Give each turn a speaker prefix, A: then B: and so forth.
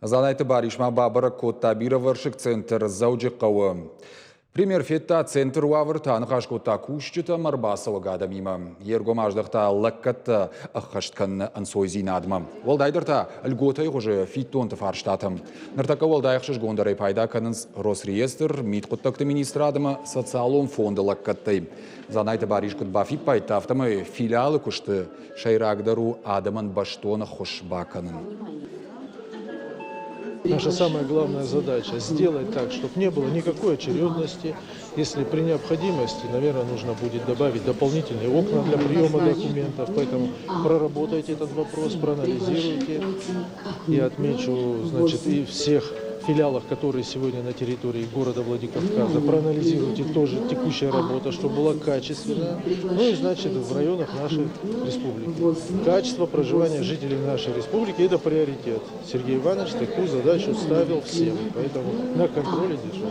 A: Дзанайты Барис ма бабӕрӕг кодта бирӕвӕрсыг центр Дзӕуджыхъӕуы. Премьер федта центры уавӕртӕ, аныхас кодта кусджытӕм ӕрбацӕуӕг адӕмимӕ. Йе ргом аздӕхта лӕггӕдтӕ ӕххӕст кӕныны ӕнцойдзинадмӕ. Уӕлдайдӕр та льготӕйы хуызы фиддонты фарстатӕм. Ныртӕккӕ уӕлдай ӕхсызгондӕрӕй пайда кӕнынц Росреестр, мидхъуыддӕгты министрад ӕмӕ социалон фонды лӕггӕдтӕй. Дзанайты Барис куыд бафиппайдта, афтӕмӕй филиалы куысты сӕйрагдӕр у адӕмӕн бӕстон ӕххуыс бакӕнын.
B: Наша самая главная задача – сделать так, чтобы не было никакой очередности. Если при необходимости, наверное, нужно будет добавить дополнительные окна для приема документов. Поэтому проработайте этот вопрос, проанализируйте. Я отмечу, значит, и всех филиалах, которые сегодня на территории города Владикавказа, проанализируйте тоже текущая работа, чтобы была качественная. Ну и, значит, в районах нашей республики. Качество проживания жителей нашей республики – это приоритет. Сергей Иванович такую задачу ставил всем, поэтому на контроле держал.